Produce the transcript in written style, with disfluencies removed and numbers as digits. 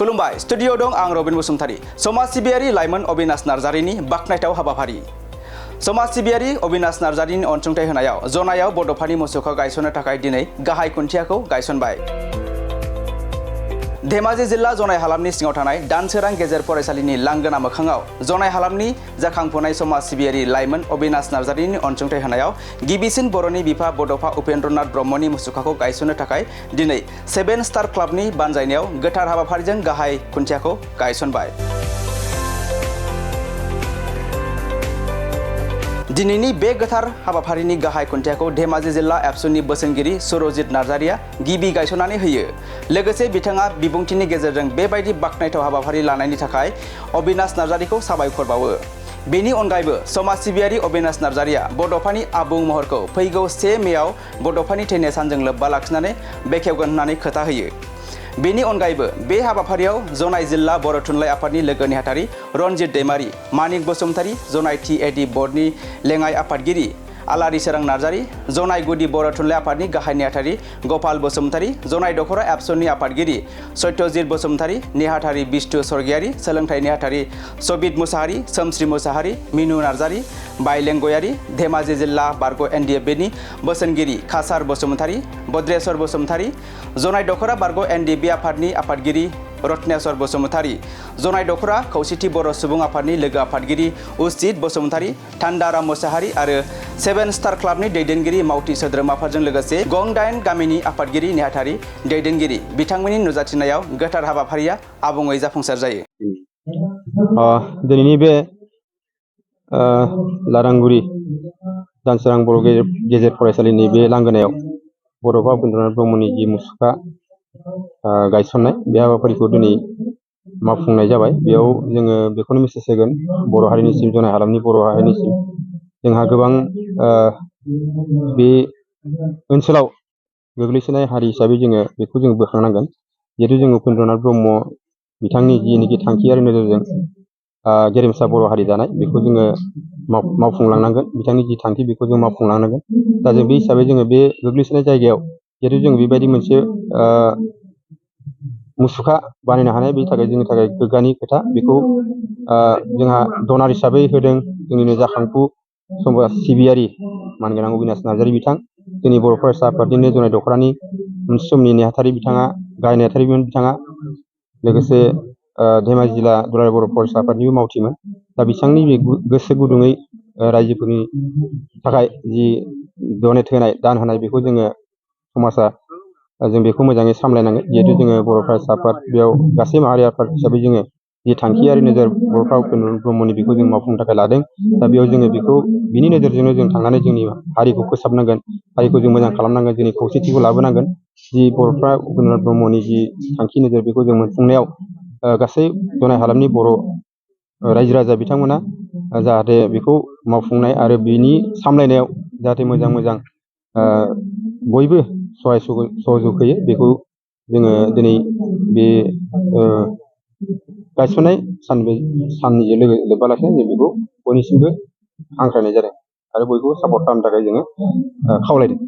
खुलुमबाय स्टुडियो दं आं रबिन बसुमतारी समाज सिबियारि लाइमोन अबिनाश नार्जारिनि बाखनायथाव हाबाफारि समाज सिबियारि अबिनाश नार्जारिनि अनसुंथाइ होनायाव जनायाव बड'फानि मुसुखा गायसननो थाखाय दिनै गाहाय खुन्थियाखौ गायसनबाय। धेमाजि जिल्ला जनाय हालामनि सिङाव थानाय दानसोरां गेजेर फरायसालिनि लांगोना मोखाङाव जनाय हालामनि जाखांफुनाय समाज सिबियारि लाइमोन अबिनाश नार्जारिनि अनसुंथाइ होनायाव गिबिसिन बर'नि बिफा बड'फा उपेन्द्रनाथ ब्रह्मनि मुसुखाखौ गायसननो थाखाय दिनै 7 स्टार क्लाबनि बानजायनायाव गोथार हाबाफारिजों गाहाय खुन्थियाखौ गायसनबाय। दिनैनि बे गोथार हाबाफारिनि गाहाय खुन्थियाखौ धेमाजि जिल्ला एबसुनि बोसोनगिरि सुरजित नार्जारिया गिबि गायसननानै होयो। लोगोसे बिथाङा बिबुंथिनि गेजेरजों बेबायदि बाखनायथाव हाबाफारि लानायनि थाखाय अबिनाश नार्जारिखौ साबायखर बावो। बेनि अनगायैबो समाज सिबियारि अबिनाश नार्जारिया बड'फानि आबुं महरखौ फैगौ 1 मेआव बड'फानि थैनाय सानजों लोब्बा लाखिनानै बेखेवगोन होननानै खोथा होयो। बेनि अनगायैबो बे हाबाफारियाव जनाय जिल्ला बर' थुनलाइ आफादनि लोगो नेहाथारि रनजित दैमारि, मानिक बसुमतारी, जनाय TAD बर्डनि लेङाइ आफादगिरि आलारि सोरां नार्जारि, जनाय गुदि बर' थुनलाइ आफादनि गाहाय नेहाथारि गपाल बसुमतारी, जनाय दखरा एबसुनि आफादगिरि सत्यजित बसुमतारी, नेहाथारि बिष्टु स्वर्गियारि, सोलोंथाइ नेहाथारि सबित मुसाहारि, सोमश्री मुसाहारि, मिनु नार्जारि, बाइलें गयारि, धेमाजि जिल्ला बारग' NDFB बोसोनगिरि खासार बसुमतारी, भद्रेश्वर बसुमतारी, जनाय दखरा बारग' NDB आफादनि आफादगिरि रत्नेश्वर बसुमतारी, जनाय दखरा खौसेथि बर' सुबुं आफादनि लोगो आफादगिरि उजित बसुमतारी, थान्दाराम मुसाहारि आरो 7 स्टार क्लाबनि दैदेनगिरि मावथि सोद्रोमाफोरजों लोगोसे गं 8 गामिनि आफादगिरि नेहाथारि दैदेनगिरि बिथांमोननि नुजाथिनायाव गोथार हाबाफारिया आबुङै जाफुंसार जायो। दिनैनि बे लारांगुरि दानसोरां बर' गेजेर फरायसालिनि बे लांगोनायाव बड'फा उपेन्द्रनाथ ब्रह्मनि जि मुसुखा गायसननाय बे हाबाफारिखौ दिनै मावफुंनाय जाबाय। बेयाव जोङो बेखौनो मेसेज होगोन बर' हारिनिसिम, जनाय हालामनि बर' हारिनिसिम, जोंहा गोबां बे ओनसोलाव गोग्लैसोनाय हारि हिसाबै जोङो बेखौ जों बोखांनांगोन। जिहेतु जों उपेन्द्रनाथ ब्रह्म बिथांनि जिनिखि थांखि आरो नोजोरजों गेरेमसा बर' हारि दानाय बेखौ जोङो मावफुंलांनांगोन। बिथांनि जि थांखि बेखौ जों मावफुंलांनांगोन। दा जों बे हिसाबै जोङो बे गोग्लैसोनाय जायगायाव जिहेतु जों बेबायदि मोनसे मुसुखा बानायनो हानाय बेनि थाखाय जोंनि थाखाय गोग्गानि खोथा। बेखौ जोंहा डनार हिसाबै होदों जोंनिनो जाखांफु समाज सिबियारि मानगोनां अबिनाश नार्जारि बिथां, जोंनि बर' फरायसा आफादनिनो जनाय दखरानि मोनसे समनि नेहाथारि बिथाङा, गाहाय नेहाथारिमोन बिथाङा, लोगोसे धेमाजि जिल्ला दुलाराय बर' फरायसा आफादनिबो मावथिमोन। दा बिथांनि गोसो गुदुङै रायजोफोरनि थाखाय जि डनेट होनाय, दान होनाय, बेखौ जोङो समाजा जों बेखौ मोजाङै सामलायनांगोन। जिहेतु जोङो बर' फरायसा आफाद बेयाव गासै माहारि आफाद हिसाबै जोङो जि थांखियारि नोजोर बड'फा उपेन्द्रनाथ ब्रह्मनि बेखौ जों मावफुंनो थाखाय लादों। दा बेयाव जोङो बेखौ बिनि नोजोरजोंनो जों थांनानै जोंनि हारिखौ फोसाबनांगोन, हारिखौ जों मोजां खालामनांगोन, जोंनि खौसेथिखौ लाबोनांगोन। जि बर'फ्रा उपेन्द्रनाथ ब्रह्मनि जि थांखि नोजोर बेखौ जों मोनफुंनायाव गासै जनाय हालामनि बर' रायजो राजा बिथांमोना जाहाथे बेखौ मावफुंनाय आरो बिनि सामलायनायाव जाहाथे मोजां बयबो सहाय सहयोग होयो, बेखौ जोङो दिनै बे गायसननाय साननिजों लोब्बा लाखिनानै जों बेखौ बयनिसिमबो हांख्रायनाय जादों आरो बयखौबो सापर्ट खालामनो थाखाय जोङो खावलायदों।